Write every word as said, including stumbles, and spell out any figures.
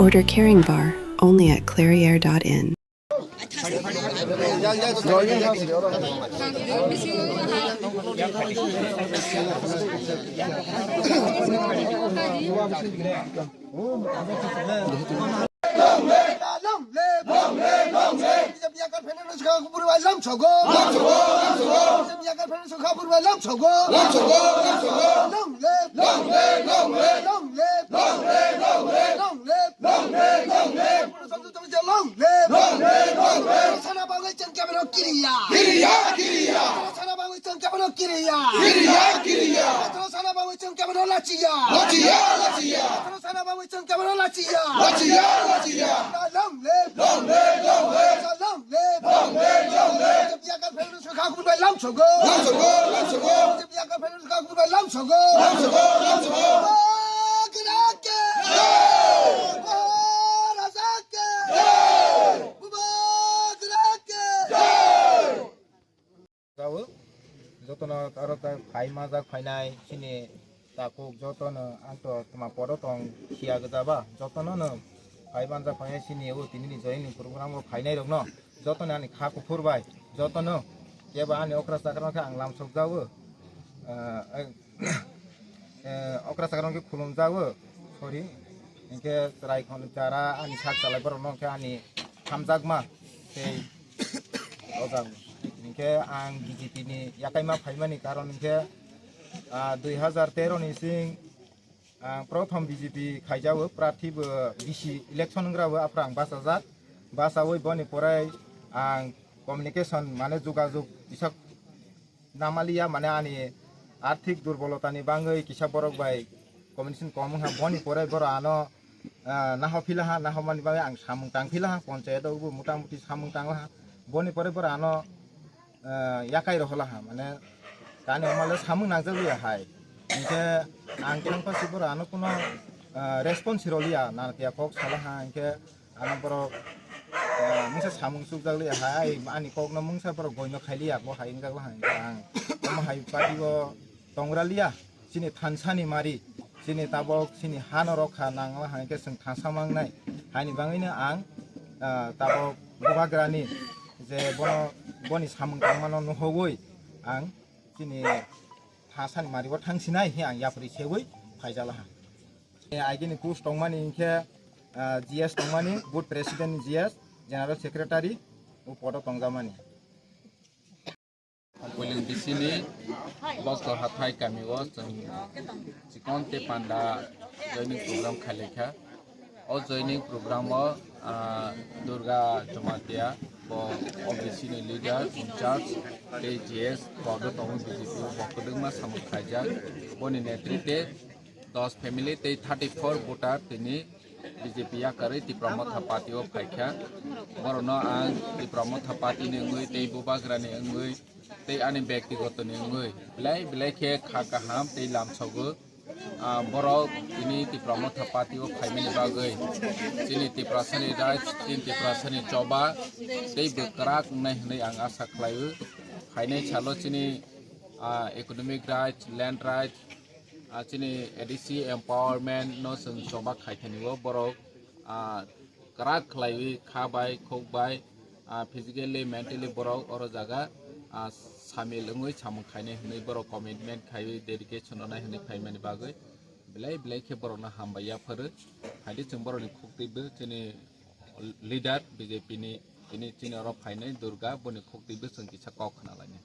Order Caring Bar, only at clairiere dot in. Long live! Long live! Long live! B J P yakar phainai no swkang kubur bai lam sogo. Lam sogo, lam sogo. B J P yakar phainai swkang kubur bai lam sogo. Lam sogo, lam sogo. Long live! Long live! Long live! Long live! Long live! Long live! Long live! Long live! Long live! Long live! Long live! Sana bangwi chwng kebono kiriya. Kiriya, kiriya. Sana bangwi chwng kebono kiriya. Kiriya, kiriya. Sana bangwi chwng kebono lachiya. Lachiya, lachiya. Sana bangwi chwng kebono lachiya. Lachiya, lachiya. Long live. Long live, long live. Long live. Long live, long live. B J P yakar phainai no swkang kubur bai lam sogo. Lam sogo, lam sogo. B J P yakar phainai no swkang kubur bai lam sogo. Lam sogo, lam sogo. Bubagra ki jai. Maharaja ki jai. Bubagra ki jai. Jao, jotono aro ta phai majak phainai chini takhuk jotono ang to tma podo tong khiya gajaba jotono no phai manjak phainai chini o tini ni joining program o phainai rokno jotono ani kha kuphur bai jotono kebo ani okra chakra khe ang lamsok jao. Ah, eh, okra chakra khe khulum jao, sorry, hinkhe chwrai khon jara ani sak chalai borok no khe ani hamjakma tei ojak hinkhe ang B J P ni yakaima phaimani karon hinkhe, ah, dui hazar tero ni sing ang prothom B J P khaijao, prarthi bo bisi election wnggra bo aphra ang bachajak, bachawi boni pore ang communication mane jogajog kisa namaliya, mane ani arthik durbolotani bangwi kisa borok bai communication kom wngkha, boni pore borok ano, ah, naho philaha, nahomani bagwi ang samung tang philaha, ponchayat o bo motamuti samung tanglaha, boni pore borok ano, ah, yakai roholaha, mane kani omale samung nangjak liya hai, hinkhe ang thangpasi borok ano kuno, ah, response roliya, nanakiya kok salaha, hinkhe Ano borok, eh, mungsa samung sukjak liya hai, ani kokno mungsa borok goino khai liya, bo hai wngjak la hai, ang omo hai party o tongra liya, chini thansa ni mari, chini tabok, chini hano rok kha nang la hai khe chwng thansa mangnai, haini bagwino ang, eh, tabok bubagrani je bono, boni samung tangmano nuhogwi ang chini thansa ni mari o thang sinai hi ang yapri sewi phaijak la ha. Agini post tongmani hinkhe, ah, G S tongmani, Booth President G S, General Secretary, o podo tongjamani. Puiling B C ni Boktor Hathai kami o chwng chikon tei panda joining program khailaikha. O joining program o, ah, Durga Jamatia, bo O B C ni leader in charge tei G S podo tongo B J P o, bo kwbangma samung khaijak. Boni netrite dos family tei thirty four voter tini B J P yakarwi Tipra Motha Party o phaikha. Borokno ang Tipra Motha Party ni wngwi tei bubagrani wngwi tei ani byaktigoto ni wngwi belai belai khe kha kaham tei lamsogo. Ah, borok tini Tipra Motha Party o phaimani bagwi chini Tiprasani rights, chini Tiprasani choba tei bwkrak wngnai hwnwi ang asa khlaio. Phainai salo chini, ah, economic rights, land rights, ah, chini A D C empowerment no chwng choba khaithani o borok, ah, kwrak khlaiwi kha bai, khuk bai, ah, physically, mentally borok oro jaga, ah, samil wngwi samung khainai hwnwi borok commitment khaiwi dedication rwnai hwnwi phaimani bagwi belai belai khe borokno hambai yapharo. Phaidi chwng borokni khuk twibo chini leader B J P ni tini chini oro phainai Durga, boni khuk twibo chwng kisa kok khna lainai.